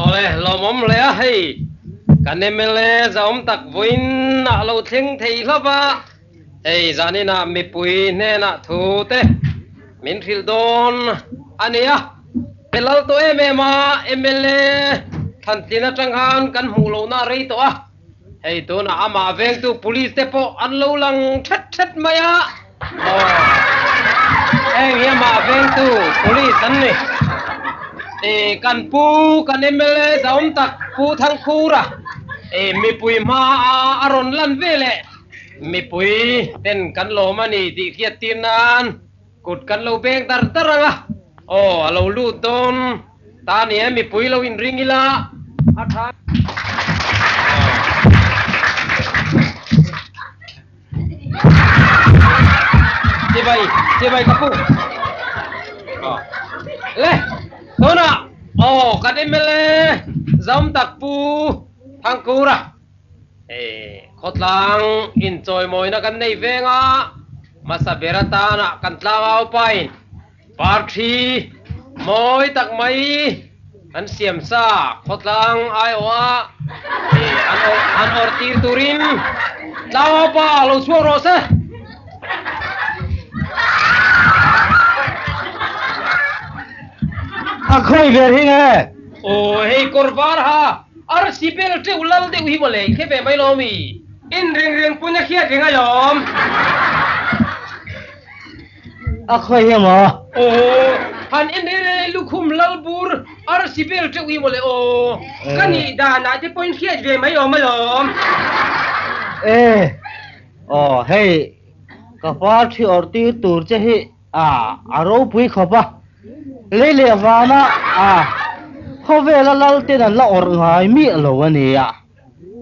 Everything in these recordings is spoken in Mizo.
Awle, lawmawm hle a hei. Kan mla zahawm tak vawiin ah lo thleng thei hlauh va, hei zaninah mipui hnenah thu te min hrilh dawn a nia. Pe lal tawh em em a, mla thlantlin atang khan kan hmuh lohna a rei tawh a, hei tunah amah vengtu police te pawh an lo lang thet thet mai a. Aw, heng hi amah vengtu police an ni. Ih kan pu, kan mla zahawm tak Pu Thangkhura ih mipui hma a a rawn lan ve leh mipui ten kan lawm a ni tih hriat tir nan kut kan lo beng dar dar ang a. Aw, a lo lut dawn ta ni e, mipui lo inring ila a tha. Chibai, chibai ka pu. Le, tunah aw kan mla zam tak pu Thangkura eh khawtlang inchawimawina kan nei veng a, hmasa ber atana kan tlangau pain Parthi mawi tak mai an siam sa khawtlang aiawha an awrh tir turin tlangaupa lo chhuak rawh se. A khawi ber hi nge? Aw hei kawr var ha arsi bel teuh lal deuh hi mawle i hre ve mai lo mi? In ring ring pun a hriat reng alawm. A khawi hi maw? Aw, han en reng reng e lukhum lal bur arsi bel teuh hi mawle aw. Ka nih danah te pawhin hriat ve mai awm alawm. E, aw hei ka pa thi awrh tir tur che hi a a ropui khawp a, lei leh vana a khawvela lal ten an la awrh ngai miah lo a nia.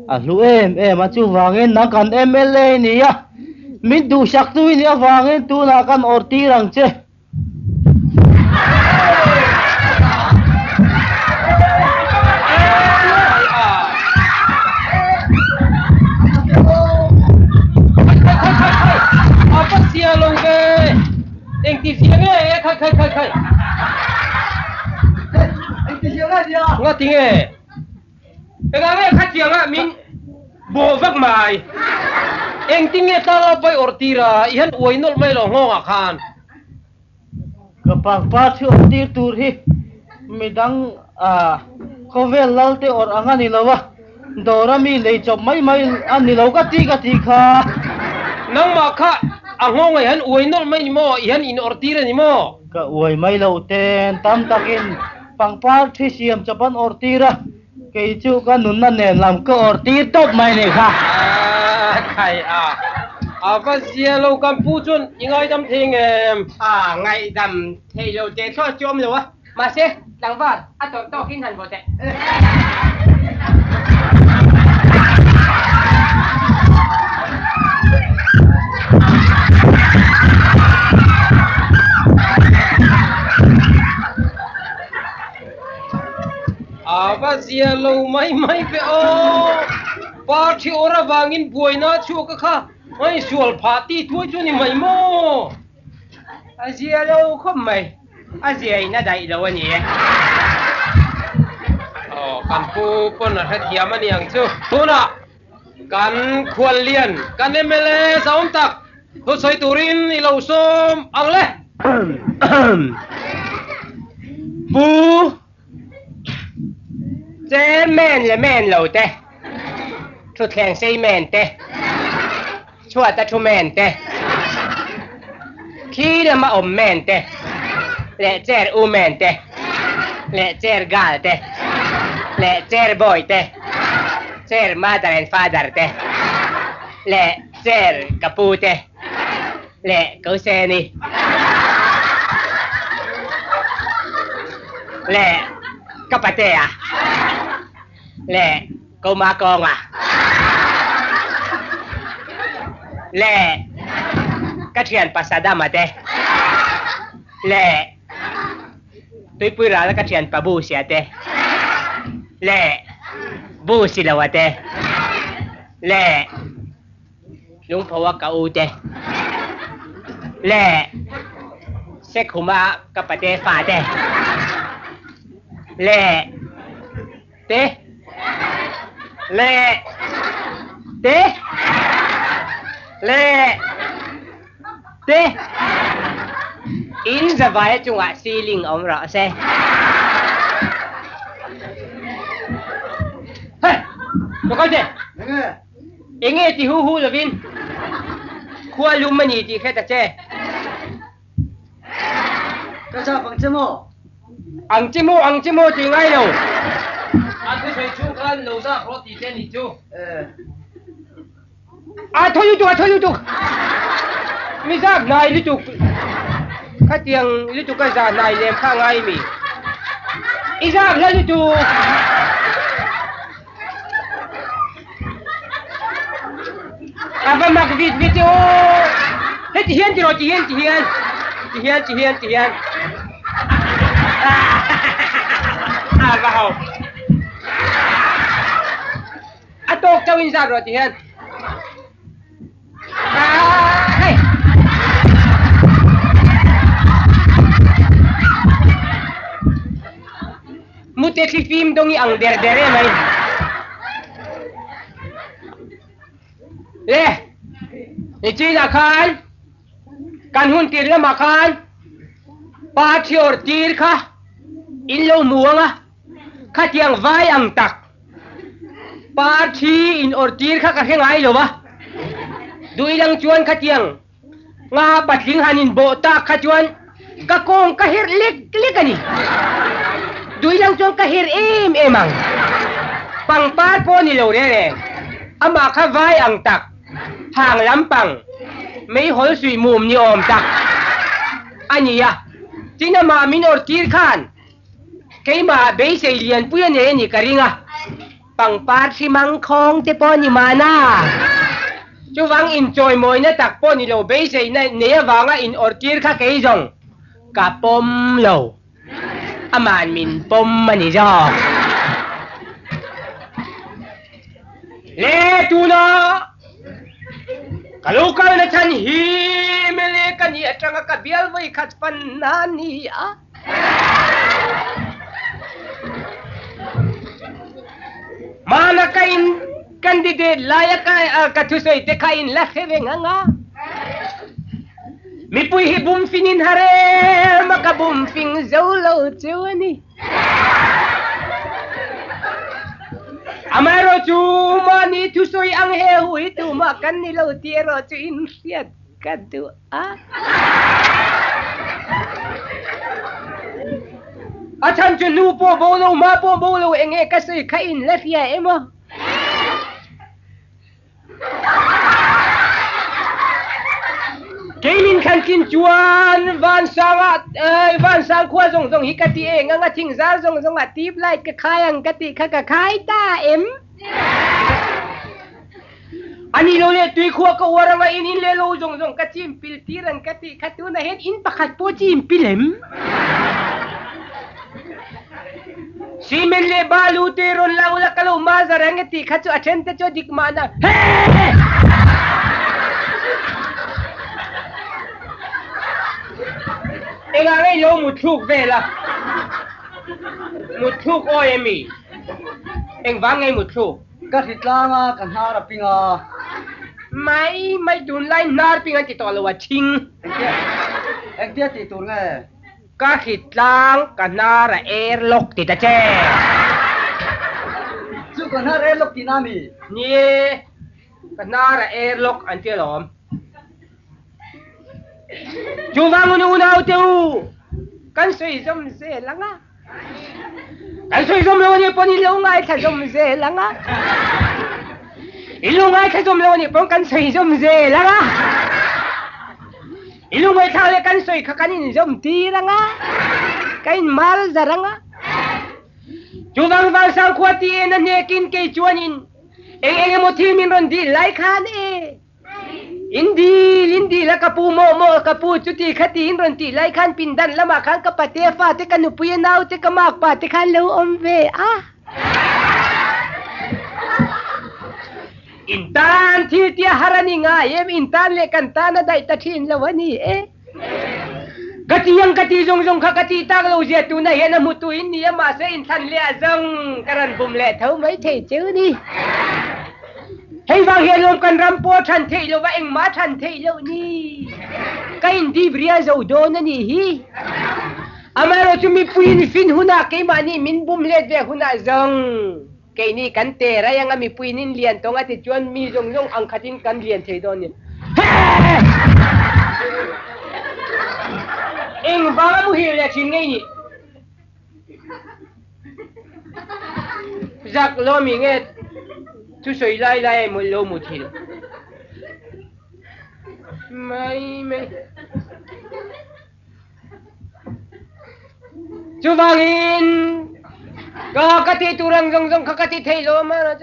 A hlu em em a, chuvangin nang kan mla i ni a, min duhsaktu i nih avangin tunah kan awrh tir ang che. Engah nge khatianga min bawh vak mai? Engtin nge tlangau pai awrh tir a, i han uai nawlh mai lo nghawngah khan? Ka pangpar thi awrh tir tur hi midang khawvel lal te awrh ang a ni lo a, dawra mi lei chawp mai mai a ni lo ka ti ka ti kha. Nangmah kha a nghawngah i han uai nawlh mai ni maw? I han in awrh tir a ni maw? Ka uai mai lo ten tam takin Pangpar thi siam chawp an awrh tir a, kei chu ka nunna nen lam ka awrh tir tawp mai ni kha. Khai a, a va zia lo kan pu chuan i ngaidam thei ngem? A ngaihdam thei lo teh thlawt chu awm lo a, mahse tlangval a tawrh tawkin han vaw teh. A va zia lo mai mai ve aw. Parthi awr avangin buaina a chhuak a kha ngaihsual phah tih thuai chu a ni mai maw? A zia lo khawp mai, a zia in a daih lo a ni e. Aw, kan pu pawn a hrethiam a ni ang chu. Tunah Kan khuallian kan mla zahawm tak thusawi turin i lo sawm ang le. Pu Chairman leh men lo te, thutthleng sei men te, chhuata thu men te, khi lama awm men te leh chair u men te leh chair girl te leh chair boy te. Chair mother and father te leh chair ka pu te leh ko seni leh ka patea leh ko makawnga leh ka thian pa Sadama te leh Tuipui rala ka thianpa bu sia te leh bu si lo a te leh lungpho a ka u te leh sekhuma ka pate fa te leh. Te. Le. Te. Le. Te. In zavai chungah ceiling awm rawh se. Hei! Lokal che! Enge? Enge ti hu hu lovin khua lum a ni tih hre ta che. Ka chap ang che maw? Ang che maw, ang che maw tih ngai lo. A thusawi chhung khan lo zak rawh tih te a nih chu. A thaw lutuk, a thaw lutuk. Mi zak hnai lutuk. Khatiang lutuk a zah hnai lem kha a ngai mi. I zak hla lutuk. A va mak vit vit e aw. Hei ti hian ti rawh ti hian ti hian. Ti hian ti hian ti hian. A va ho. A tawk chauh in zat rawh ti hian. Hei. Mute thli fim dawng i ang der der em mai. Le, nichinah khan kan hun tir lamah khan pa thiawr tir kha in lo hmu ang a, khatiang vai ang tak Parthi in awrh tir kha ka hre ngai lo a, duilang chuan khatiang nga patling han in bawh tak kha chuan ka kawng ka herh lek lek a ni. Duilang chuan ka herh em em ang. Pangpar pawh ni lo reng reng, amah kha vai ang tak, hang lampang, meihawl suih mum ni awm tak a ni a, tin amah min awrh tir khan Keimah beisei lianpui a nei a nih ka ring a, pangpar hri mangkhawng te pawh a ni mahna. Chuvang inchawimawina tak pawh ni lo beisei nei avanga in awrhtir kha kei zawng ka pawm lo. Aman min pawm a ni zawk. Le tuna ka lo kalna chhan hi mele ka nih atanga ka bial vawikhat fanna a ni a. Hmana ka in candidate laia ka ka thusawi te kha in la hre reng ang a. Mipui hi bum fing in har em a ka bum fing zo lo cheu a ni. Amaherawhchu mahni thusawi ang he hu hi tumah kan ni lo tih erawh chu in hriat ka duh a. A chhan chu nu pawh bo lo, ma pawh bo lo, eng nge ka sawi kha in la hria em aw? Kei min thlan tlin chuan Vansanga Vansang khua zawng zawng hi ka ti eng ang a, thingzar zawng zawng ah tube light ka khai ang ka tih kha ka khai ta em? A ni lo leh tui khua ka uar anga in in leh lo zawng zawng ka chim pil tir ang ka tih kha tunah hian in pakhat pawh chim pil em? Cement leh balu te rawn la ula ka lo mazar ang e tih kha chu a then te chu a dik mahna he! Engah ngei lo mutthluk vel a? Mutthluk awi emi? Engvang ngei mutthluk? Ka hri tlang a, ka hnar a ping a. Mai mai tunlai hnar ping an ti tawh lo a thing. Engtia engtia tih tur nge? Ka hri tlang, ka hnar a air lock ti ta che. Chu ka hnar air lock tihna mi? Ni e, ka hnar a air lock an ti alawm. Chuvang un unau te u, kan sawi zawm zel ang a. Kan sawi zawm lo anih pawn in lo ngaithla zawm zel ang a. In lo ngaithla zawm lo anih pawn kan sawi zawm zel ang a. In lo ngaithla leh kan sawi kha kan in zawm tir ang a. Ka in mar zar ang a. Chuvang Vansang khua ti en a hnekin kei chuanin eng eng emaw thil min rawn dil lai khan e. In dil, in dil a ka pu maw maw ka pu chuti khati in rawn tih lai khan pindan lamah khan ka pate a fate ka nupui a naute ka makpa te khan lo awm ve a. In tan thil tia har a ni ngai em, in tan leh kan tan a daih ta thin lo a ni e. Ka ti ang ka ti zawng zawng kha ka ti tak lo zia tuna hian a hmutu in ni a, mahse inthlan leh ah zawng ka rawn bum leh tho mai thei cheu ni. Hei vang hian lawm kan ram pawh a than theih lova engmah a than theih loh ni. Ka indip ria zo dawn a nih hi. Amaherawhchu mipuiin fin hunah keimahni min bum let ve hunah zawng keini kan te rai anga mipuiin in lian tawng a ti chuan mi zawng zawng ang khatin kan lian thei dawn ni. Hee! Engvanga muhil leh thin ngei nih? Zak lawmi nge thusawi lai lai a mawlh lo muthilh mai mai. Chuvangin ka ka tih tur ang zawng zawng kha ka ti thei lo a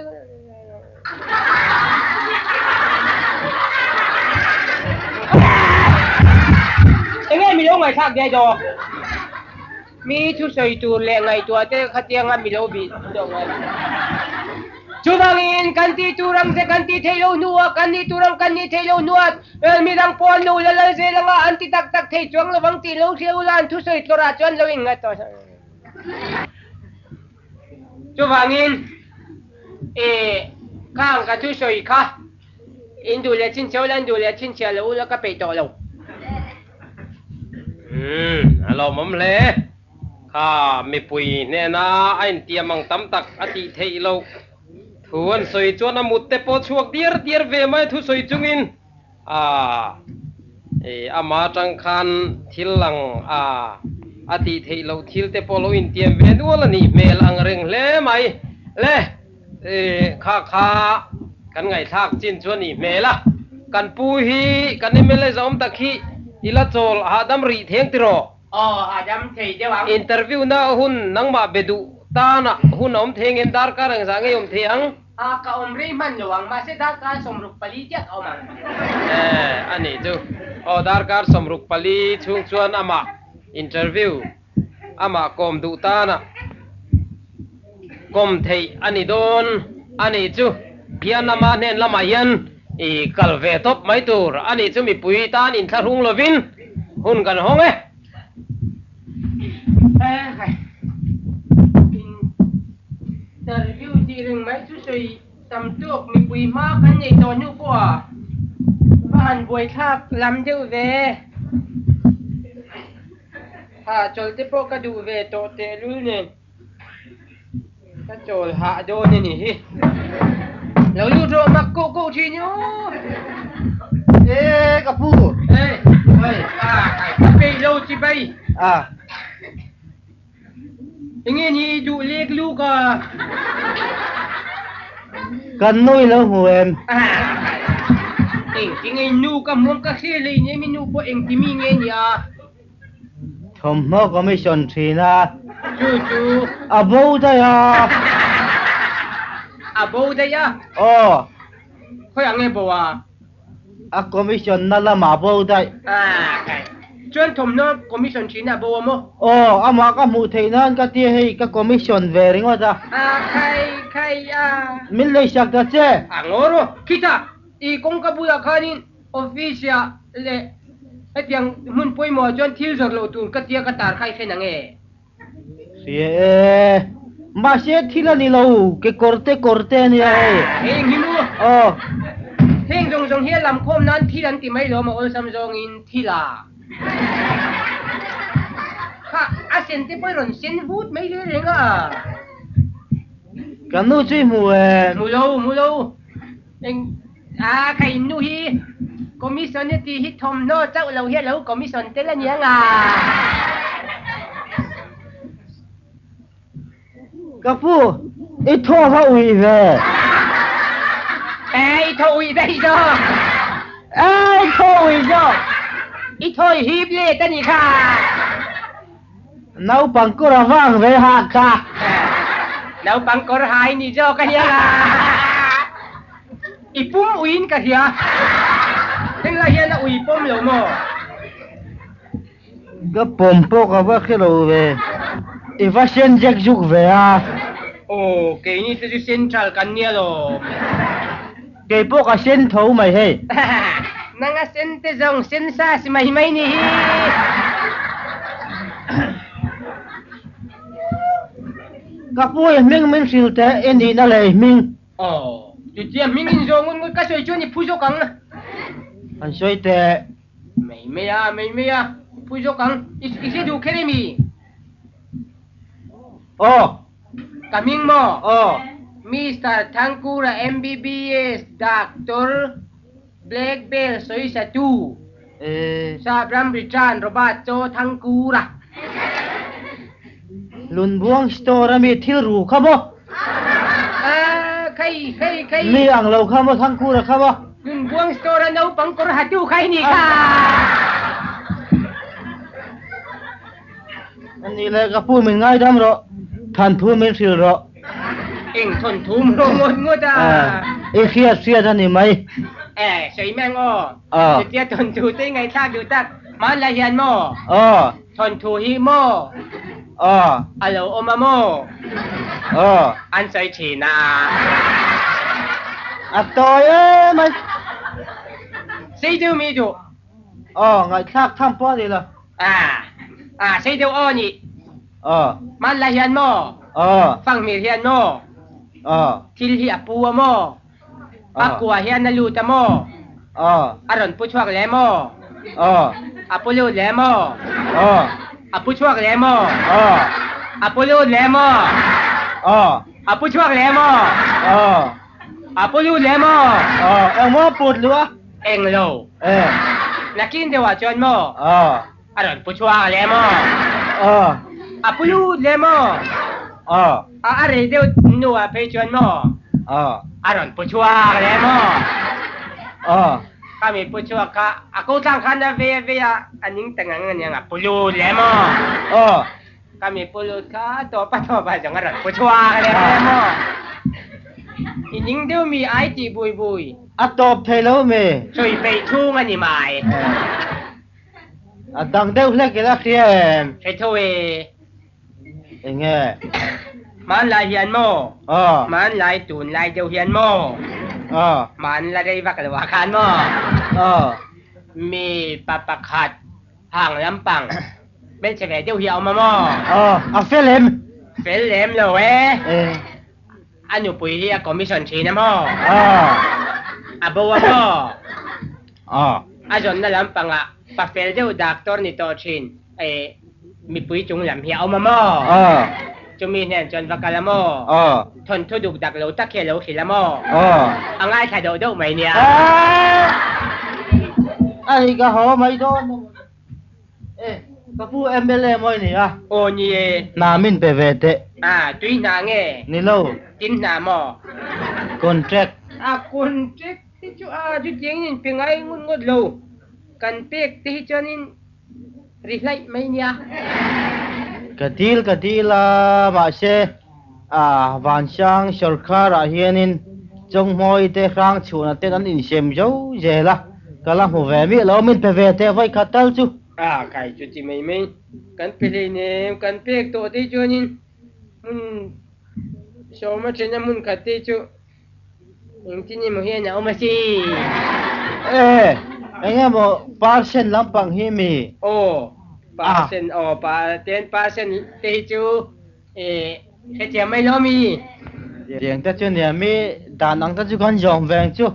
Enge mi lo ngaihthlak daih daw? Mi thusawi tur leh ngaihtuah te khatianga mi lo bih tawh ngai lo. Chuvangin kan tih tur ang che kan tih theih loh hnuah, kan nih tur ang kan nih theih loh hnuah midang pawh an lo la lal zel anga an ti tak tak thei chuang lovang tih lo hria ula an thusawi tlawrah chuan lo inngat tawh. Chuvangin e khang ka thusawi kha in duh leh chhinchhiah ula, in duh leh chhinchhiah lo ula ka peih tawh lo. Umm a lawmawm hle. Kha mipui hnena a intiam ang tam tak a tih theih loh thu an sawi chuan a mut te pawh chhuak diar diar ve mai thu sawi chungin a i ama atang khan thil lang a a tih theih loh thil te pawh lo intiam ve nual a nih hmel ang reng hle mai le. I kha kha kan ngaihthlak chin chu a nih hmel a, kan pu hi kan mla zawm tak hi i la chawl hahdam rih theng tiraw? Aw, hahdam thei deuh ang. Interview na hun nangmah be duh tana hun a awm thei ngem darkar engzah ngei awm thei ang? A, ka awm rei hman lo ang, mahse darkar 64 chiah ka awm ang. E, a nih chu. Aw, darkar 64 chhung chuan amah interview Amah kawm duh tana kawm theih a ni dawn a nih chu. Hian ama hnen lamah hian i kal ve tawp mai tur a nih chu mipui tan inthlahrung lovin hun kan hawng e. Interview tih reng mai chu sawi tam tawk mipui hma kan nei tawh hnu pawh a va han buaithlak lam deuh ve. Ha chawl te pawh ka duh ve tawh tehlul nen ka chawl hah dawn a ni hi. Lo lut rawh mak koh koh thin i aw. E ka pu. E oi a ka peih lo chi bai. A. Enge ni i duh lek luk a. Kan nu i lo hmu em? Engti nge nu ka hmuam ka hria lei nia mi nu pawh engti mi nge nia. Thawmhnaw commission thin a. Chu chu. A bo daih a. A bo daih a? Aw. Khawiah nge bo a? A commission na lamah bo daih. Chuan thawmhnaw commission thin a bo a maw? Aw, amah ka hmuh theih nan ka tia hei ka commission ve ringawt a. A khai khai a. Min leisak ta che. A ngaw rawh. Khitah i kawngka bulah khanin office ah leh hetiang hmun pawimawh ah chuan thil zawrh loh tur ka tia ka tar kha i hre nang e. Hria e. Mahse thil a ni lo, kekawr te kawr te a nia hei. Heng hi mu. Aw. Heng zawng zawng hi a lam khawm nan thil an ti mai lo, a awlsam zawngin thil a. Kha, a sen te pawh i rawn sen vut mai hle reng a. Ka nu chu i hmu em? Hmu lo, hmu lo. Eng a ka in nu hi commission e tih hi thawmhnaw chauh lo hi a lo commission tel a nia nga. Ka pu, i thaw va ui ve. E, i thaw ui daih zawk. E, i thaw ui zawk. I thaw i hip let a nih kha. Naupang kawr a vang ve ha kha. Naupang kawr ha i ni zawk a hian a. I pum uiin ka hria. Heng lai hian a ui pawm lo maw? Ka pawm pawh ka va hre lo ve. I va sen zek zuk ve a. Aw, keini te chu central kan nia lawm. Kei pawh ka sen tho mai hei. Nang a sen te zawng sen sa si mai mai ni hi. Ka pu i hming min hrilh teh i nihna leh i hming. Aw, chutia hming in zawh ngut ngut ka sawi chuan i phu zawk ang. An sawi teh. Mai mai a, mai mai a, i phu zawk ang. I hre duh kher em i? Aw. Ka hming maw? Aw. Mister Thangkura MBBS Doctor Black Belt sawisatu Sap ram Richard Robert Chaw Thangkura. Lunbuang store a mi thil ru kha maw? Aaa khai khai khai. Mi ang lo kha maw Thangkura kha maw? Lunbuang store a naupang kawr hatu kha i ni kha. A nih leh ka pu min ngaidam rawh, thanthu min hrilh rawh. Eng thawnthu maw ngawt ngawt a? I hriat hriat a ni mai. E, sawi meng aw. Chutia thawnthu te i ngaihthlak duh tak, hmanlai hian maw? Thawnthu hi maw? A lo awm a maw? An sawi thin a. A tawi em mai. Sei deuh mi duh. Aw, ngaihthlak tham pawh a ni lo. A, a, sei deuh aw nih. Aw. Hmanlai hian maw? Aw. Fanghmir hian maw? Aw. Thil hi a pu a maw? Aw. A kua hian a lut a maw? Aw. A rawn pu chhuak leh maw? Aw. A pu lut leh maw? Aw. A pu chhuak leh maw? Aw. A pu lut leh maw? Aw. A pu chhuak leh maw? Aw. A pu lut leh maw? Aw, engmaw a put luh a? Eng lo. Eh. Nakin deuh ah chuan maw? Aw. A rawn pu chhuak leh maw? Aw. A pu lut leh maw? Aw. A a rei deuh hnu ah phei chuan maw? Aw. A rawn pu chhuak leh maw? Aw. Kha mi pu chhuak kha a ko tlang khan a vei a vei a, a ning ta ngang aniang a pu lut leh maw? Aw. Ka mi pu lut kha tawp a tawp a zawng a rawn pu chhuak leh hle maw? I ning deuh mi ai tih bui bui. A tawp thei lo mi. Sawi peih chhung a ni mai. A dang deuh hlek ila hria em? Hre tho e. Enge? Hmanlai hian maw? Aw. Hmanlai tunlai deuh hian maw? Aw. Hmanla rei vak lo ah khan maw? Aw. Mi pa pakhat Hang lampang hmelchhe ve deuh hi a awm a maw? Aw, a fel em? Fel lem lo e. Eh. A nupui hi a commission thin a maw? Aw. A bo a maw? Aw. A zawnna lampangah pa fel deuh doctor ni tawh thin eh mipui chung lam hi a awm a maw? Aw. Chumi hnen chuan va kal a maw? Aw. Thawnthu duk dak lo tak hi a lo hrilh a maw? Aw. A ngaithla deuh deuh mai nia. A hi ka haw mai dawn a. E, ka pu MLA mawi ni a? Aw ni e. Hna min pe ve teh. A, tui hna nge? Ni lo. Tin hna maw? Contract. A, contract te chu a chutiangin in pe ngai ngut ngawt lo. Kan pek te hi chuanin ri hlaih mai nia. Ka dil ka dil a, mahse a Vansang sawrkar ah hianin Chawnghmawi te hrang chhuna ten an insem zo zel a, ka la hmu ve miah lo, min pe ve teh vawi khat tal chu. A kai chu ti mai mai, kan pe hleinem, kan pek tawh te chuanin hmun sawma thena hmun khat te chu Engtin emaw hian a awm a si? E, eng emaw percent lampang hi mi? Aw, percent, aw, 10% te hi chu e hrethiam mai lo mi? Tiang te chu nia mi dan ang te chu kan zawm ve ang chu,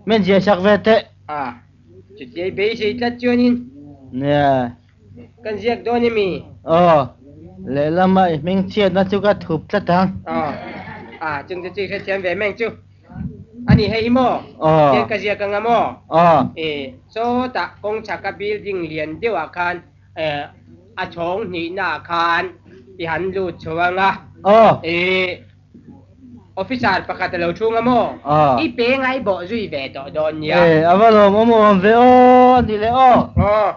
min ziah sak ve teh. A, chutia i beisei tlat chuanin. Nia. Kan ziak dawn emi? Aw, lehlama i hming chhiatna chu ka thup tlat ang. Aw, a chung chu chu i hrethiam ve meng chu. A ni hei hi maw? Aw. Tiang ka ziak anga maw? Aw. E, sawtah kawngchhaka building lian deuhah khan e, a chhawng hnihnaah khan i han lut chho anga. Aw. E, Officer pakhat a lo chhung a maw? Aw. I pe ngai bawh zui ve tawh dawn nia. E, a va lawmawm awm ve aw, a ni leh aw. Aw.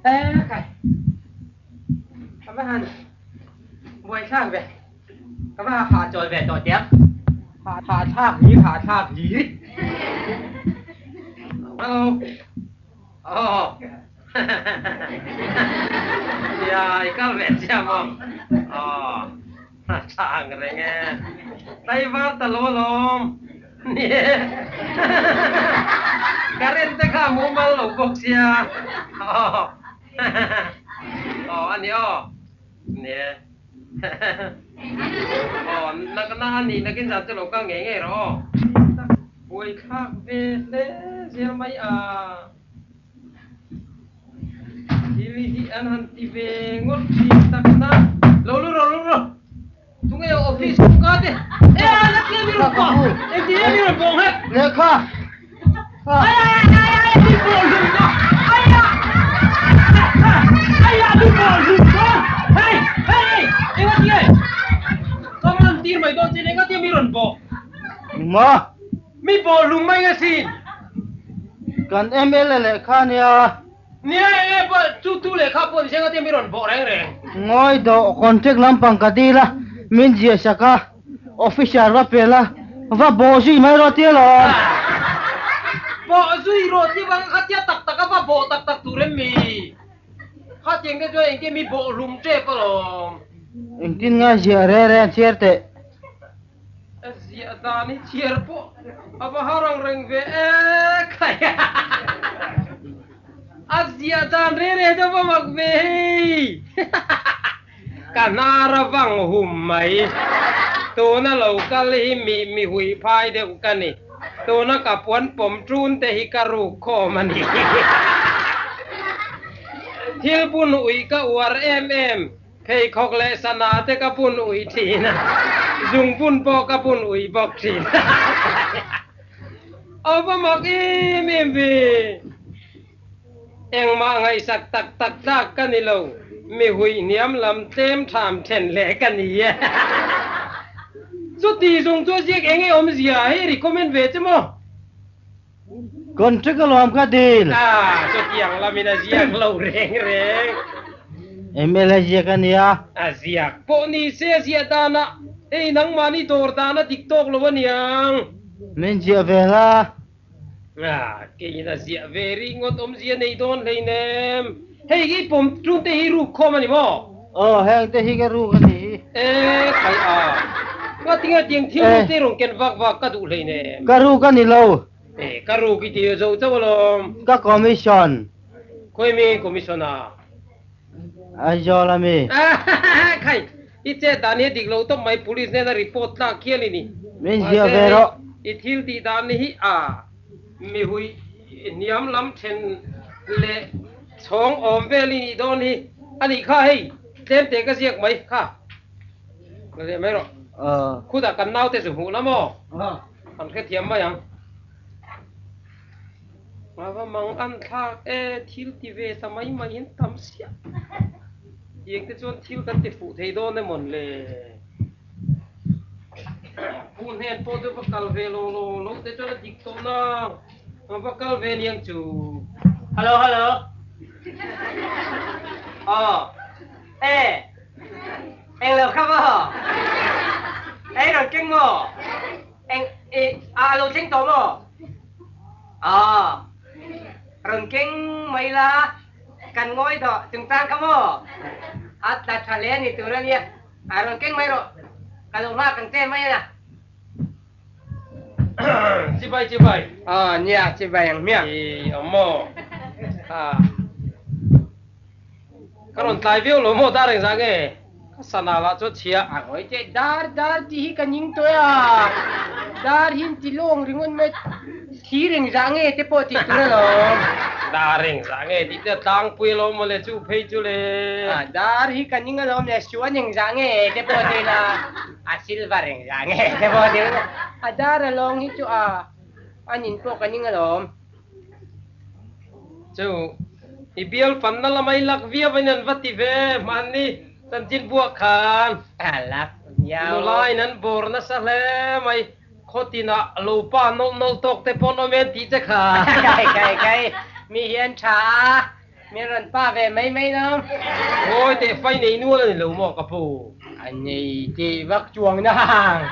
E, khai. Ka va han buaithlak ve. Ka va ha chawl ve tawh tiang. Ha thlak hlir, ha thlak hlir. Hello. Aw Nia i kal ve chiah maw? Aw tha ang reng e. Tlaivar ta lo alawm. Ni e. Current te kha a mumal lo bawk sia. Aw. Aw a ni aw. Ni e. Aw nak na a nih nakin zan chu lo kal ngei ngei rawh aw. Buai thlak ve hle zel mai a. Thil hi an han ti ve ngawt thin tak na. Lo lu rawh lu rawh. Tunge office ka te. E a la tia mi rawn pawh. Engtin nge mi rawn pawh nghet? Lehkha. Ai ai ai ai mi pawh hlum ka. Ai a. Ai a mi pawh hlum ka. Hei hei enga ti nge? Ka man tir mai dawn chin enga tia mi rawn pawh? Engmaw? Mi pawh hlum mai nge sin? Kan MLA lehkha nia. Nia enge pawh chu tu lehkha pawh ni se enga tia mi rawn bawh reng reng. Ngawi dawh contract lampang ka dil a, min ziah sak a, officer va pel a, va bawh zui mai rawh tia lo. Bawh zui rawh tia vang kha tia tak tak a va bawh tak tak tur em mi? Khatiang te chuan engtin mi bawh hlum tep alawm. Engtin nge ziah reng reng chhiar teh? A ziah dan hi chhiar pawh a va har ang reng ve e khai a ziah dan reng reng chu a va mak ve hei ka hnar a vang hum mai tuna lo kal hi mi mi hui phai deuh ka ni tuna ka puan pawm tun te hi ka ruk khawm a ni thil bun uih ka uar em em. Pheikhawk leh sana te ka bun ui thin a, zung bun pawh ka bun ui bawk thin. Aw va mak em em ve. Engmah ngaihsak tak tak tlak ka ni lo, mi huih hniam lam tlem tham then leh ka ni e. Chuti zung chu a ziak eng nge awmzia hei recommend ve che maw? Contract alawm ka dil. Ah, chutiang lamin a ziak lo reng reng. MLA ziak a nia. A ziak pawh ni se a ziah danah hei nangmahni dawr dan a dik tawk lo aniang. Min ziah ve la. Ah, keiin a ziah ve ringawt awmzia nei dawn hleinem. Hei hi pawm ṭun te hi ruk khawm a ni maw? Aw, heng te hi ka ruk a ni hi. E, khai a. Ngatinge tiang thil ruk te rawn ken vak vak ka duh hleinem. Ka ruk a ni lo. E, ka ruk i ti zo chauh alawm. Ka commission. Khawi mi commission a? Aizawl a mi. Khai, i chet dan hi a dik lo tawp mai, police hnena report tlak hial i ni. Min ziah ve rawh. I thil tih dan hi a mi hui hniam lam then leh chhawng awm vel i nih dawn hi a nih kha hei tlem te ka ziak mai kha la leh mai rawh khutah kan naute chu hmuh la maw an hrethiam mai ang a va mang an thlak e thil ti ve ta mai mai in tam siah tiang te chuan thil kan ti fuh thei dawn emawn le. Pu hnen pawh chu va kal ve lo lo lo te chuan a dik tawh na va kal ve niang chu. Hello hello Aw e eng lo kha maw ei rawn keng maw eng i a lo thleng tawh maw aw rawn keng mai la kan ngawi tawh chungchang kha maw a tla tha hle a ni tur a nia. A rawn keng mai rawh, ka lo nghak ang che mai a. Chibai chibai. Aw nia chibai ang hmiang. I awm maw? Kha ka rawn tlai viau lo maw dar engzah nge? Ka sana lah chu a chhia. A ngawi teh dar dar tih hi ka ning tawh e a, dar hi an ti lawng ringawt mai. Thir engzah nge te pawh tih tur alawm. Dar engzah nge tih te a tlangpui alawm mawle chu phei chu le. A dar hi ka ning alawm le suan engzah nge te pawh ti ila a silver engzah nge te pawh ti ila a dar alawng hi chu a a nin pawh ka ning alawm. Chu i bial fanna lama i lak viau in an va ti ve hmanni chanchin buak khan. A lak viau. Nula in an bawr nasa hle mai. Khaw tinah lo pa nawlh nawlh tawk te pawh an awm em tih che kha. Kai kai kai, mi hi an tha a, min rawn pa ve mai mai lo. Ngawi teh fai nei nual a ni lo maw ka pu? A nei tih vak chuang nang.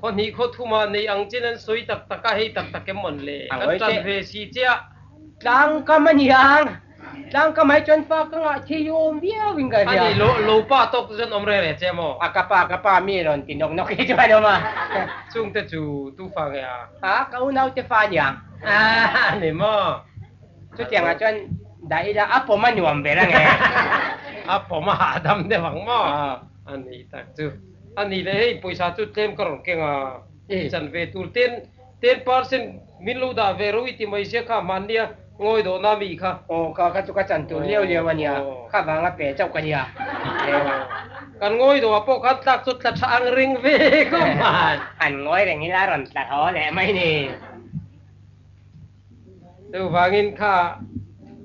Khaw hnih khaw thumah nei ang chin an sawi tak tak a, hei tak tak em mawn le? Kan tan ve si chiah. Tlang kam a ni ang. Tlang ka mai chuan fa ka ngah thei awm viau in ka hria. Ani lo lo pa tawk te chuan awm reng reng che maw? A ka pa ka pa mi rawn ti nawk nawk hi chuan awm a. Chung te chu tu fa nge a? A ka unau te fa aniang. A ni maw? Chutiang ah chuan Dah ila a pawm a nuam ber ang e. A pawm a hahdam deuh ang maw? A ni tak chu. A ni leh hei pawisa chu tlem ka rawn keng a, chan ve tur ten 10% min lo dah ve ro i ti mai sia kha hmannia ngawi dawhna mi kha. Aw kha kha chu ka chan tur liau liau a nia, kha vanga pe chauh ka nia. Kan ngawi dawhah pawh khan tlak chu tla tha ang reng ve khawp mai. Han ngawi reng ila rawn tla tho leh mai ni. Chuvangin kha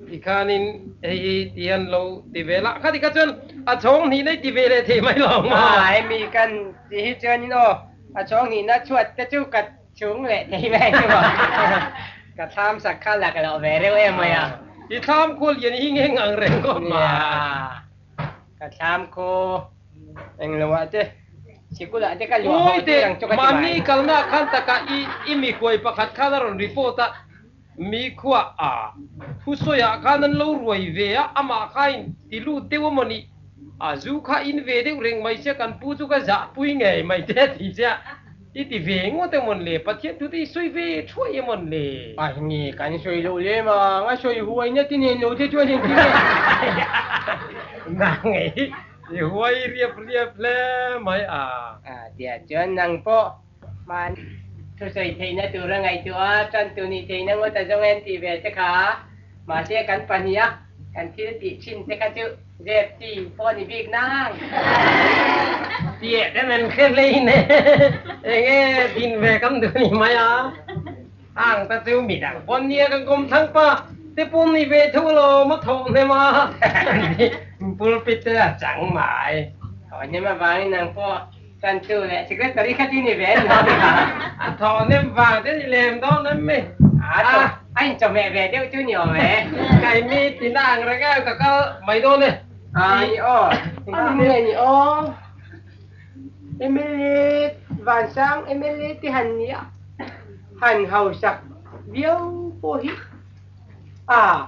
ti khanin hei hi ti hian lo ti ve la, khati kha chuan a chhawng hnih nei ti ve leh thei mai lo ang maw? A, hemi kan ti hi chuanin aw, a chhawng hnihna chhuat te chu ka chhung leh thei mai ang chu maw? Ka thlam sak kha lak loh ve reuh em mai a. I thlam khual lian hi nge ngang reng khawp mai? Nia, ka thlam khu englo ah te. Sikul ah te ka luah haw tir ang chu ka ti mai. Mahni kalna khan takah i i mikhuai pakhat khan a rawn report a, mikhua a thusawiah khan an lo ruai ve a, amah kha in ti lut deuh a maw ni? A zu kha in ve deuh reng mai sia kan pu chu ka zahpui ngei mai te a ti che a, i ti ve ngawt emaw le? Pathian thu te i sawi ve thuai emaw le? A nge kan sawi loh lem ang, a sawi huaina te nen lo te chuan engtin nge? Nang ei. I huai riap riap hle mai a. A tia chuan nang pawh hman thusawi theihna tura ngaihtuah a, tantu nih theihna ngawt a zawng en tih ve che kha. Mahse kan pahnih a kan thil tih thin te kha chu zep chi pawh ni bik nang. Tieh te men hre hlein e, enge din ve kan duh ni mai a. Ang ta chu midang pawn nia kan kawm thlang pa te pawm ni ve tho alawm a thawh hnem a pulpit te a chang mai. Thawh hnem avangin nang pawh tantu leh secretary kha chu ni ve an lo ni kha. A thawh hnem vang te ni lem dawn em mi? A a inchawhmeh ve deuh chu ni awm e. Kai mi tina ang reng em ka kal mai dawn e. A ni aw, engtin nge ni aw? Mla Vansang mla te han nia han hausak viau pawh hi a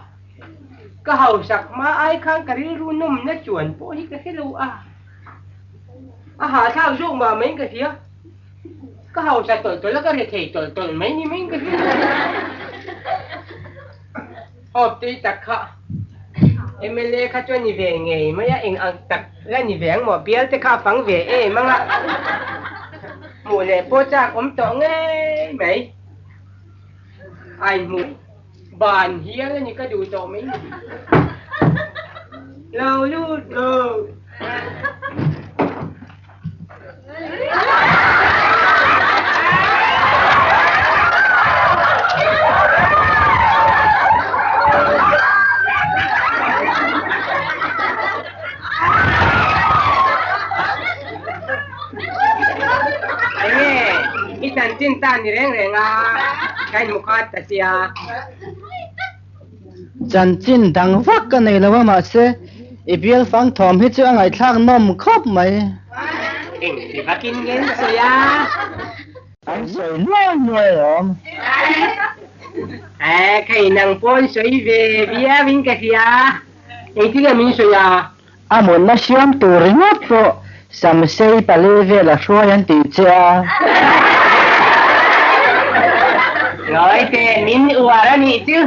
ka hausak hma ai khan ka rilru nawmna chuan pawh hi ka hre lo a, a hahthlak zawk mah maiin ka hria, ka hausa tawlh tawlh a ka rethei tawlh tawlh mai ni maiin ka hria. Hope tui tak kha mla kha chuan ni ve ngei mai a, eng ang tak la ni ve ang maw? Bial te kha a fang ve em ang a, hmuh leh pawh chak awm tawh ngei mai. Ai hmuh ban hial a ni ka duh tawh mai ni. Lo lut lo. Enge i chanchin ta ni reng reng a, ka inhmu khat ta sia. Chanchin dang vak ka nei lo a mahse i bial fang thawm hi chu a ngaihthlak nawm khawp mai. Eng ti vakin nge an sawi a? An sawi nuai nuai awm. Eh, kei nang pawh an sawi ve viau in ka hria. Engtin nge min sawi a? A munna siam tur ringawt pawh Samsei pali vel a hruai an tih che a. Ngawi teh, min uar a nih chu.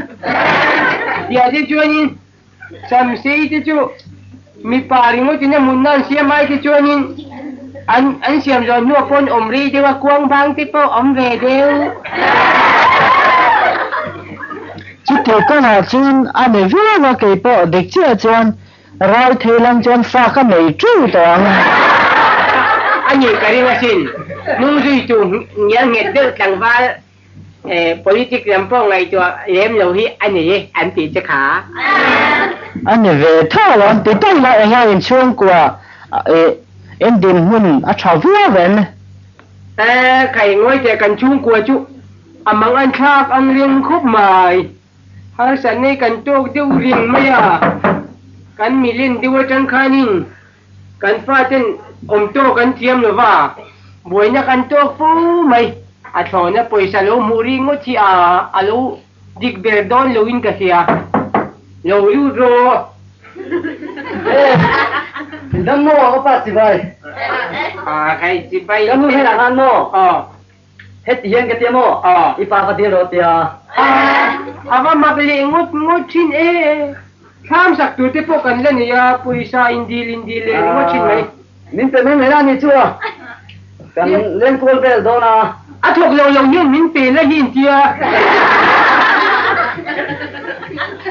Tia te chuanin Samsei te chu mipa ringawtin a munna an siam ai te chuanin an an siam zawh hnuah pawn awm rei deuh a, kuang bang te pawh awm ve deuh. Chuti kawngah chuan a ni viau a, keipawh dik chiah chuan Ral thei lang chuan fa ka nei ṭeuh tawh ang. A nih ka ring asin. Hnung zui tu ngial nghet deuh tlangval politic lam pawh ngaihtuah lem lo hi a ni an tih che kha. A ni ve tho alawm ti daih la enga inchhungkua in dinhmun a tha viau em? E, khai ngawi teh kan chhungkua chu a mang an thlak ang reng khawp mai. Harsatna hi kan tawk deuh reng mai a, kan milin deuh atang khanin kan faten awm tawk an thiam lo va, buaina kan tawk fo mai. A thlawhna pawisa lo hmuh ri ngawt hi a a lo dik ber dawn loin ka hria. Lo lut rawh. E, dam maw ka pa chibai? A, kai chibai. Ka nu hnenah khan maw? Aw. Heti hian ka tia maw? Aw. I pa ka dil rawh tia. A, a va mak leh ngawt ngawt thin e. Thlam sak tur te pawh kan la nei a, pawisa indil indil leh ringawt thin mai. Min pe mai mai la ni chu a, kan lenkawl vel dawn a. A thawk lo lo hian min pe la hi intia.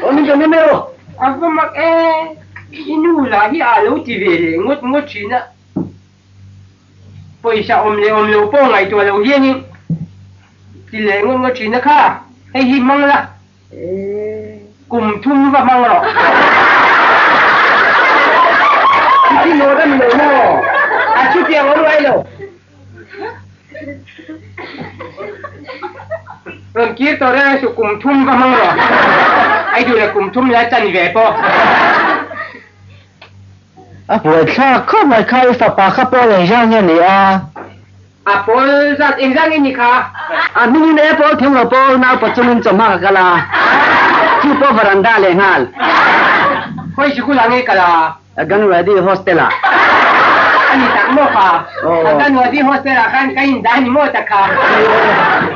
Aw min pe mai mai rawh. A va mak e, i nu lah hi a lo ti ve leh ngawt ngawt thin a. Pawisa awm leh awm lo pawh ngaihtuah loh hianin ti leh ngawt ngawt thin a kha, hei hi hmang la. Kum thum va hmang rawh. I nawt a ni lo maw? A chutiang awm ngai lo. Rawn kir tawh reng suh kum thum va hmang rawh. Ai duh leh kum thum la chan ve pawh. A buaithlak khawp mai kha i fapa kha pawl engzah nge ni a? A pawl zat engzah nge ni kha? A hmingin e pawl thing lo pawl nau pa chungin chawhma ka kal a, chu pawh varanda leh nghal. Khawi sikul ah nge kal a? Ganwadi hostel ah. A ni tak maw kha? A Ganwadi hostel ah khan ka in dah ni maw tak kha?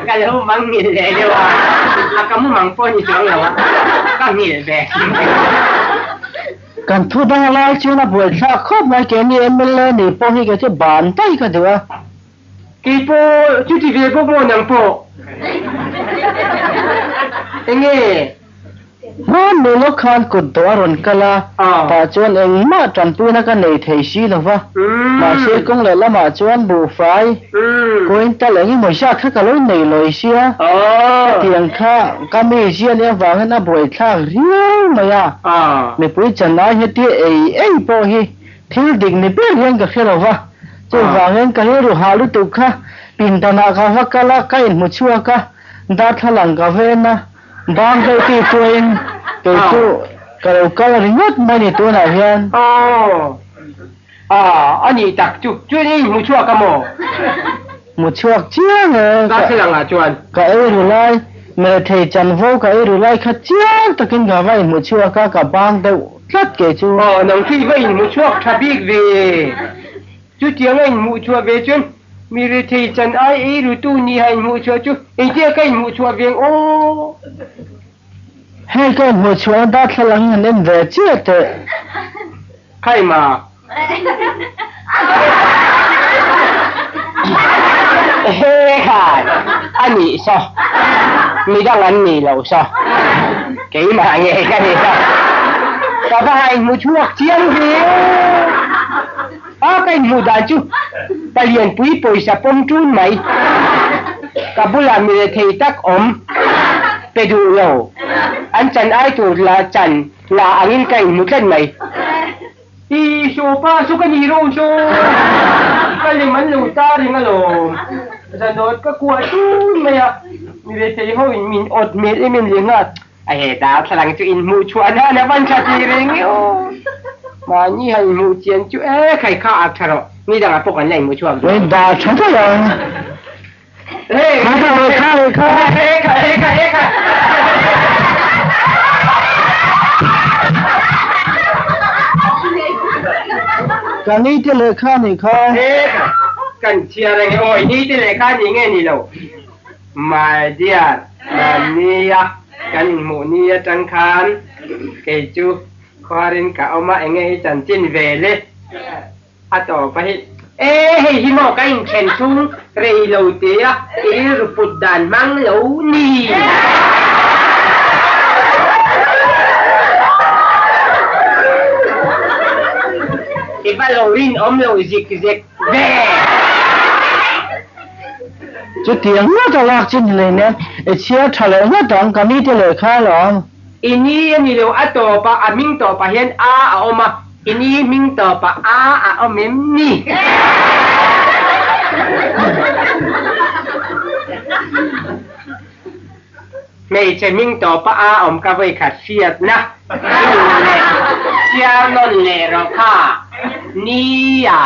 Ka lo mang nghilh leh deuh a, a ka mu mang pawh ni chuang lo a, ka nghilh ve hrim hrim. Kan thu dang lai chuan a buaithlak khawp mai keini mla nih pawh hi kei chu ban daih ka duh a. Kei pawh chuti ve bawk maw nang pawh? Enge? Hmanni lawk khan kut dawh a rawn kal a, tah chuan engmah tanpuina ka nei thei si lo va, mahse kawng leh lamah chuan buhfai, coin tal engemaw zat kha ka lo nei lawi sia, hetiang kha ka mi zia leh avangin a buaithlak riau mai a, mipui chanai heti ei ei pawh hi thil dik ni ber hian ka hre lo va, chuvangin ka rilru hah lutuk kha pindanah ka va kal a, ka inhmu chhuak a, darthlalang ka ven a, bang deuh tih chuain kei chu ka lo kal ringawt mai ni tunah hian. Aw, a nih tak chu, chuan i inhmu chhuak a maw? Hmu chhuak chiang e. Darthlalang ah chuan. Ka ei ru lai, Merethei chanvo ka ei ru lai kha chiang takin ka va inhmu chhuak a, ka bang deuh tlat kei chu. Aw, nang chu i va inhmu chhuak tha bik ve. Chutiang a inhmuh chhuah ve chuan Merethei chan ai ei rutu niha inhmuh chhuah chu engtia ka inhmuh chhuah veng aw? Hei ka inhmuh chhuahna darthlalang hi han en ve chiah teh. Khai ma. He khan a nih saw, midang an nih loh saw, keimah nge ka nih saw. Ka va han inhmu chhuak chiang ve. A ka inhmuh dan chu palianpui pawisa pawm ṭun mai. Ka bulah mi rethei tak awm pe duh lo, an chan ai tur la chan La angin ka inhmu tlat mai. I sopa chu ka ni ro chu. Ka lem an lo ta reng alawm. Zanawt ka kuah tun mai a. Mi rethei ho in min awt hmel em em leh nghal. A he darthlalang chu inhmuh chhuah nan a van tha ti reng e aw. Mahni han inhmuh chian chu e khai kha ak tha rawh. Ni dangah pawh kan la inhmu chhuak dawn. Dar tha daih ang. Ka ni te lehkha nih kha. Kan chhiar ang e awi ni te lehkha ni nge ni lo. My dear, mahnia kan inhmuh ni atang khan kei chu khuarin ka awm a enge i chanchin ve le. A tawp a hi. E, hei hi maw ka inthen chhung rei lo te a i rilru put dan hmang lo ni. I va lo rinawm lo zik zek ve. Chutiang ngawt a lak chin hlei nen i chhiar tha leh ngawt ang ka nite lehkha alawm. I ni a ni lo, a tawpah a hming tawpah hian a a awm a, i ni hming tawpah a a awm em ni? Hmeichhe hming tawpah a awm ka vawi khat hriatna i duh leh chhiar nawn leh rawh kha nia.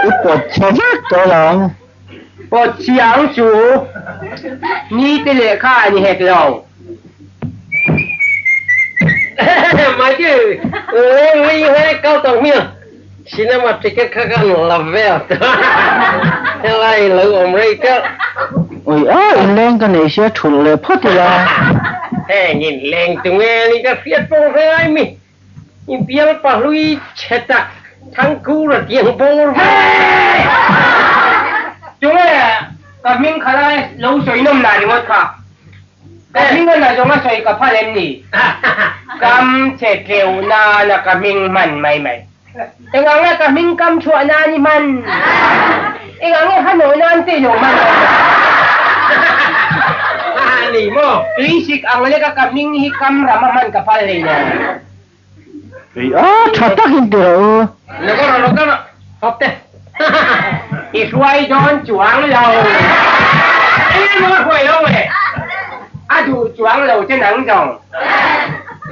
I pawt chhe vek tawh lo ang. Pawt chiang chu ni te lehkha a ni hek lo. Mai chu ngei he kal tawh hmiang cinema ticket kha kan la vel helai lo awm rei telh. Ui a, inleng ka nei sia thulh leh phawt ila. Heng in leng tu nge ni ka hriat pawh hre ai mi. I bial pahlui chhe tak Thangkura tiang bawr vek. Tunge ka hming kha lai lo sawi nawm na ringawt kha. Ka hming a na zawng a sawi ka phal em ni? Kam chhe tleu nana ka hming hman mai mai. Engang nge ka hming kam chhuah nan i hman? Engang nge ha nawi nan te i lo hman lo? Ni maw? Tuisik ang leka ka hming hi kam ram a hman ka phal hlei lo. A tha takin ti rawh u. Lo ka rawh, lo ka rawh. Hawp te. I hruai dawn chuang lo. Eng emaw ka hruai lo e. A duh chuang lo che nang zawng.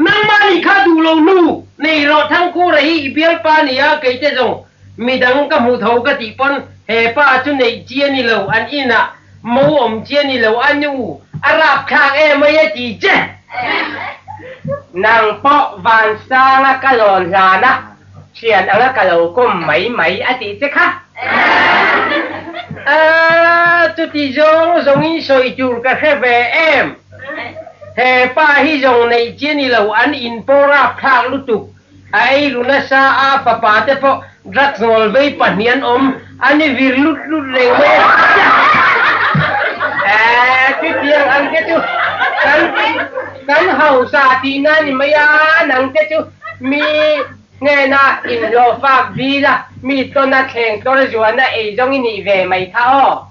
Nangmah nih kha duh lo nu. Nei rawh Thangkura hi i bialpa ni a, kei te zawng midang ka hmu tho ka tih pawn he pa chu neih chi a ni lo, an inah mo awm chi a ni lo, a nu a rapthlak emai a ti che. Nang pawh Vansanga ka lawn hlan a, thian anga ka lo kawm mai mai a tih che kha. A, chuti zawng zawngin sawi tur ka hre ve em? He pa hi zawng neih chi a ni lo, an in pawh rapthlak lutuk. A ei ru nasa a, fapa te pawh drugs ngawl vei pahnih an awm, an i vir lut lut reng mai a. Eeh, chutiang ang te chu kan kan hausa tihna a ni mai a, nang te chu mi hnena inhlawh fak dil a, mi tawna thleng tlawr zuana ei zawng i nih ve mai kha aw.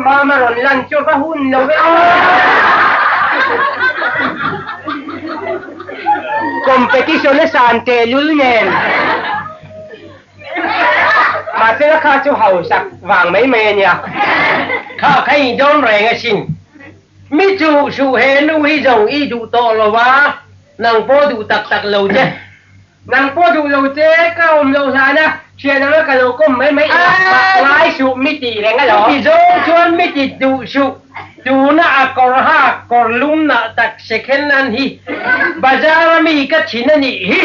Mama rawn lan chu va hun lo ve aw. Competition a san teh lul nen. Mahse la kha chu hausak vang mai mai a nia. Kha kha i dawn reng asin. Mi chu suh he nu hi zawng i duh tawh lo a, nang pawh duh tak tak lo che. Nang pawh duh lo che, ka awm loh hlan a, thian anga ka lo kawm mai mai eng ngai suh mi tih reng a lo. Chuti zawng chuan mi ti duh suh, tuna a kawr hak kawr lum nah tak second an hi bazar a mi ka thin a nih hi.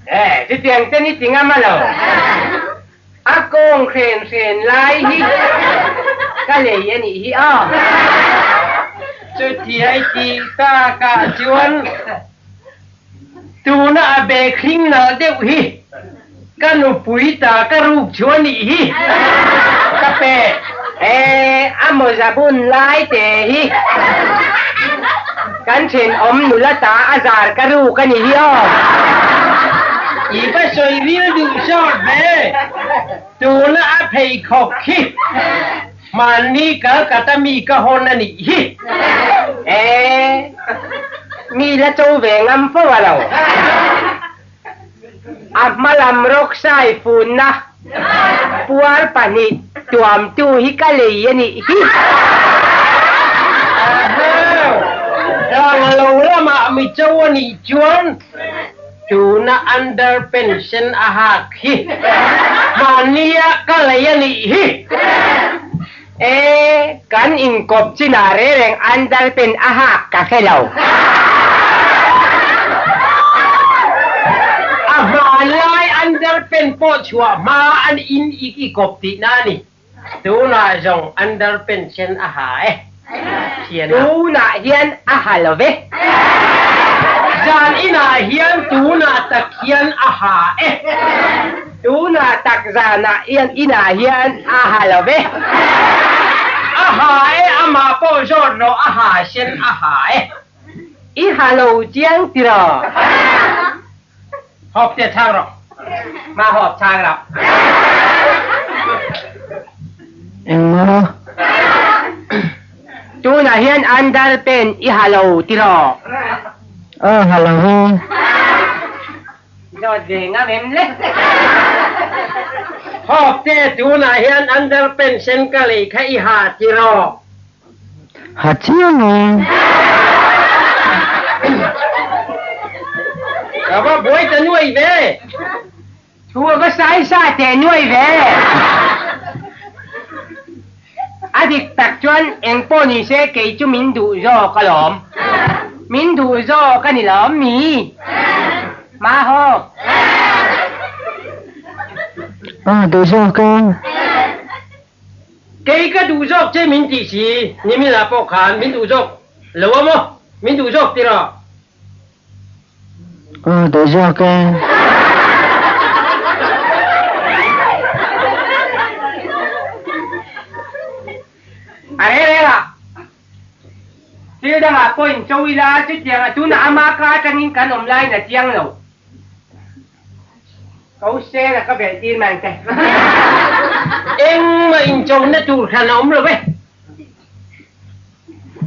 Eh, chutiang te ni ti ngam a lo. A kawng hren hren lai hi ka lei a nih hi aw. Chutia i tih takah chuan Tuna a bag hling nalh deuh hi ka nupui ta ka ruk chu a nih hi ka pe. E, a mawza bun lai te hi kan thenawm nula ta a zar ka ruk a nih hi aw. I va sawi ril duh zawt ve, tuna a pheikhawk hi Mahni kal ka ta mi ka hawn a nih hi. E, mi la cho ve ngam fo a lo. A hma lam rawksai funna puar pahnih tuamtu hi ka lei a nih hi. Ahau, rang lo lamah mi cho a nih chuan tuna under pension a hak hi mahnia ka lei a nih hi. E, kan inkawp chinah reng reng under pen a hak ka hre lo. A hmanlai under pen pawh chhuah hma an in ik i kawp tihna a ni. Tunah zawng under pension a ha e. Thian a. Tunah hian a ha lo ve. Zan inah hian tunah tak hian a ha e. Tunah tak zanah hian inah hian a ha lo ve. A ha e, amah pawh zawt rawh a ha sen a ha e. I ha lo chiang tiraw? Hawp te chhang rawh. Ma hawp chhang rawh. Engmaw? Tunah hian under pen i ha lo tiraw? Aw ha lo ve. Zawt ve ngam em le? Hawp te tunah hian under pen sen ka lei kha i ha tiraw? Ha chiang e. Ka va buai ta nuai ve. Thu a va sai sa teh nuai ve. A dik tak chuan eng pawh ni se kei chu min duh zawk alawm. Min duh zawk a ni lawm mi? Maho. A duh zawk a. Kei ka duh zawk che min tih si, niminah pawh khan min duh zawk lo a maw? Min duh zawk tiraw? A duh zawk e. A reng reng a, thil dangah pawh in cho ila chutiang a tunah ama ka atangin kan awm laiin a chiang lo. Ko sela ka belh tir mai ang che. Engmah inchona tur hran a awm lo e.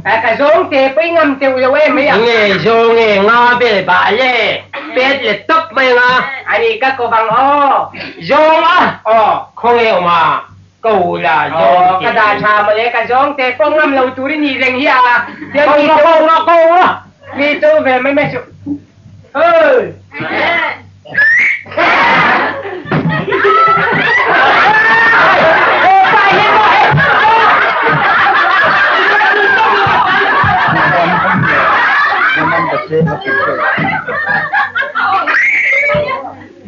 Ka zawng te pawh i ngam teuh lo em mai a. Nge zawng e, nga bel bah le, pet let tawp mai anga. Ani ka ko bang aw. Zawng a? Aw. Khawnge awm a, ko la zawng te. Aw, ka dah tha mawle, ka zawng te pawh ngam lo tur i nih reng hi a. Ko la, ko la, ko la. Mi chu ve mai mai suh. Hey!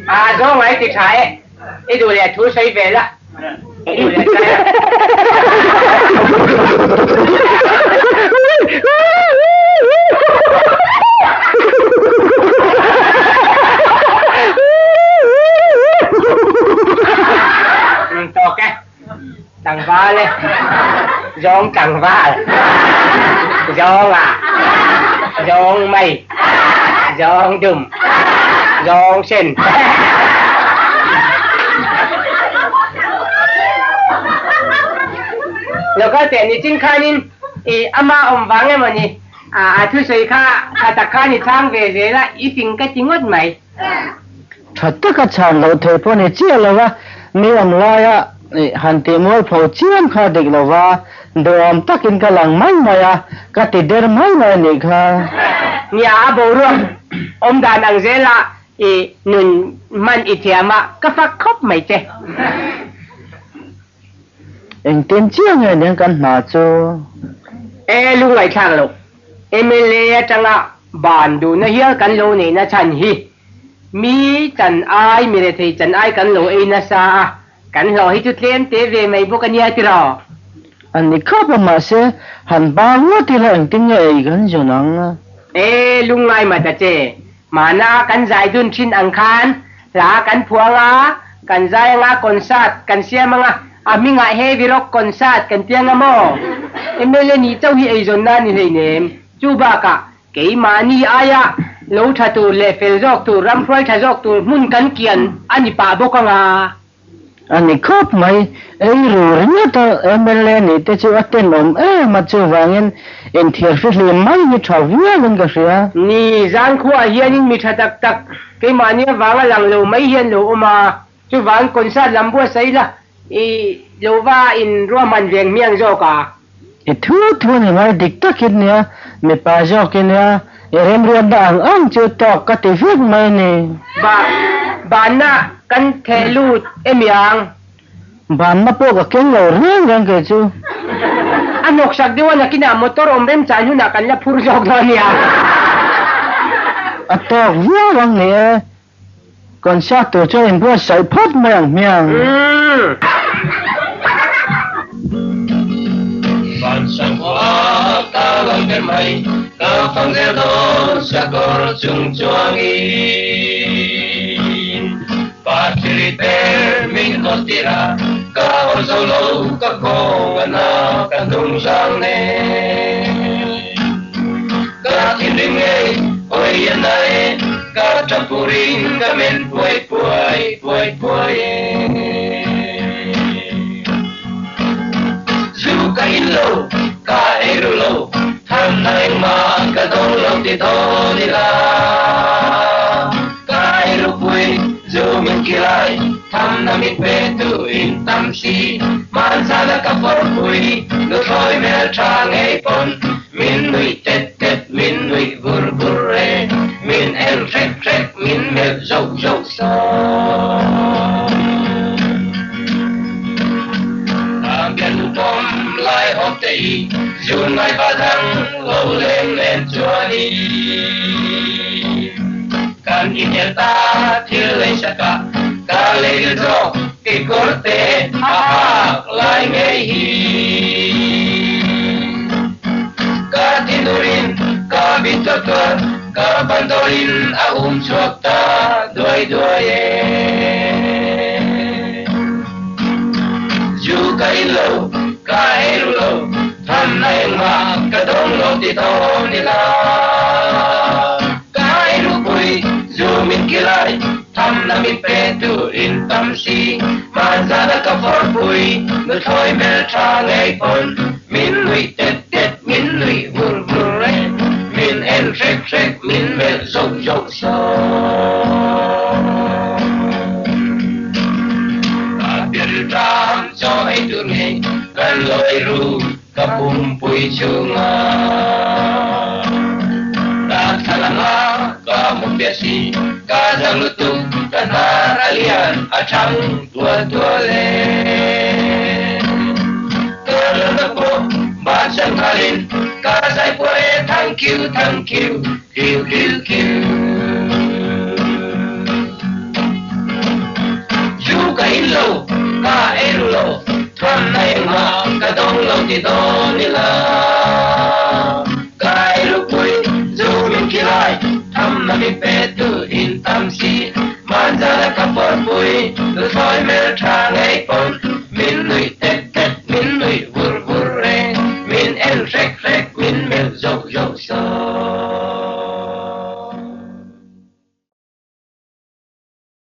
A zawng ai ti tha e, i duh leh thu sawi ve la, i duh leh chai a. Tawk e, tlangval e, zawng tlangval, zawng ah, zawng mai, zawng dum, zawng sen. Local teh ni chin khanin i ama awm vang emaw ni a thusawi kha tha tak khan i chhang ve zel a, i fing ka ti ngawt mai. Tha taka chhan loh theih pawh ni chiah lo a, mi awm laia han tih mualpho chiam kha dik lo va, duhawm takin ka lang mai mai a, ka ti der mai mai a nih kha. Nia, a boruak awm dan ang zela i nun hman i thiam a, ka fak khawp mai che. Engtin chiah nge niang kan hna chu? E lungngaihthlak loh, mla atanga ban duhna hial kan lo neihna chhan hi mi chan ai, mi rethei chan ai kan lo ei nasa a, kan hlawh hi chu tlem te ve mai bawk a nia tiraw? A ni khawp a, mahse han bang ngawt ila engtin nge ei kan zawn ang? E lungngai mah ta che, mahna kan zai dun thin ang khan Hla kan phuang a, kan zai anga concert kan siam anga, a hmingah Heavy Rock Concert kan ti anga maw? Mla nih chauh hi eizawnna a ni hleinem. Chu bakah keimahni aia lo tha tur leh fel zawk tur, ramhruai tha zawk tur hmun kan kian a ni pah bawk anga. A ni khawp mai, ei ru ringawt a mla nih te chu a tenawm em a, chuvangin inthiar fihlim mai hi tha viauin ka hria. Ni, zan khuaah hianin mi tha tak tak keimahni avanga lang lo mai hian lo awm a, chuvang concert lam buatsaih la i lo va in ruahman veng hmiang zawk a. I thu thu ni mai dik takin nia, mipa zawkin nia, i remruatna ang ang chu tawk ka ti vek mai ni. Ba, banna kan theh lut emi ang? Banna pawh ka keng lo reng reng kei chu. A hnawksak deuh a nakinah motor awm remchan hunah kan la phur zawk dawn nia. A tawk viau ang ni e. Concert tur chuan inbuatsaih phawt mai ang hmiang. Van sang khua ka lo ber mai, ka fang zel dawn sakawr chung chuangin. Pa thiri per min haw tir a, ka awm zo lo ka kawng a na ka hnung zang nen. Ka thinrim ngei hawi a na e, ka ṭampurin ka men puai puai puai puai e. Zu ka in lo, ka ei ru lo, thamna engmah ka dawng lo ti dawn ila. Ka ei ru pui, zu min kilai, thamna min pe tu in tam si, hmanzana ka fawrpui, nuthlawi hmelṭha ngei pawn, min nuih tet tet, min nuih vur vur e, min en hrek hrek, min melh zauh zauh sawn. i Zun ngai pa thang lo leng nen chuani Kan inel ta thil lei saka ka lei zo ki korte a hak lai ngei hi Ka tinurin ka bitotor ka bandorin a chuak ta duai duai e Ju ka in lo ka e lo tham na ma ka dong lo ti to ni la Ka e ru pui zu min kilai tham na min pe tu in tam si ma za na ka for pui nu thoi mel tha ngei pon min nui tet tet min nui vur vur re min en trek trek min mel zok zok so Ka bir tram cho ei tu ngei kan loi ru ka pum pui chunga Ka thalanga ka mu pia si ka zang lu tu ka na ra lian a chang tua tua le Ka lo na po ba chang thalin ka zai po e thank you thank you q q q Ju ka in lo ka e ru lo thuan na eng ma ka dong lo ti do